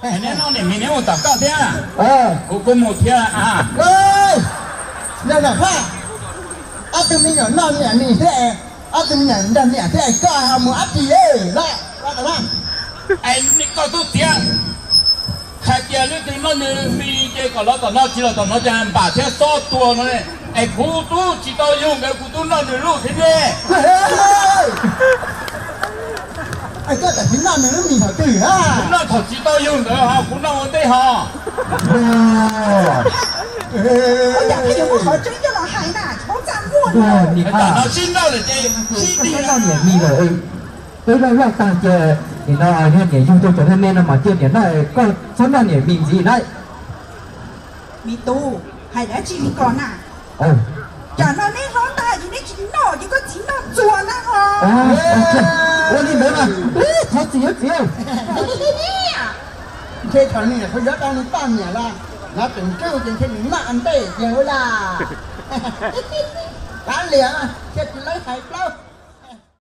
Neb noj niam mis neb mus tom koj thiab, kuv kuj mus thiab. Nyob nram Phaj, ob tug me nyuam noj niam mis thiab, ob tug me nyuam nrog niam thiab, koj ho mus dab tsi lawm? Es koj tub txiav, hais tias leej twg noj nws mis ces kom los tom no, tsis los tom no ces npam thiab xob tuag no. Es kuv tub tsis tau yug ntawd kuv tub noj nws lub thiab ne. Koj tam sim noj nws lub mis thaum twg? Kuv noj thaum tsis tau yug ntawd ho kuv noj ua ntej ho. Ua cas pheej yuav muaj qhov tseeb coj los hais na, tsis paub txaj muag li. Tam no sib nrauj lawm ces sib nrauj niam mis lawm. Peb loj loj tag ces nim no yog niam yug rau cov me me no mas cia niam noj, koj txhob noj niam mis ntxiv na. Me tub, hais dab tsi li ko na? Tsam no neb hlob tag ces neb tsis noj ces koj txiv noj txuag na ho. Ua li ntawd mas thov txim yuav txiv. Ntshe thaum nws yuav tau nws poj niam los, no tseem ntswj ces ntshe nws noj ntej ces ua li. Kav liam, thiaj tsis lawv hais plaub.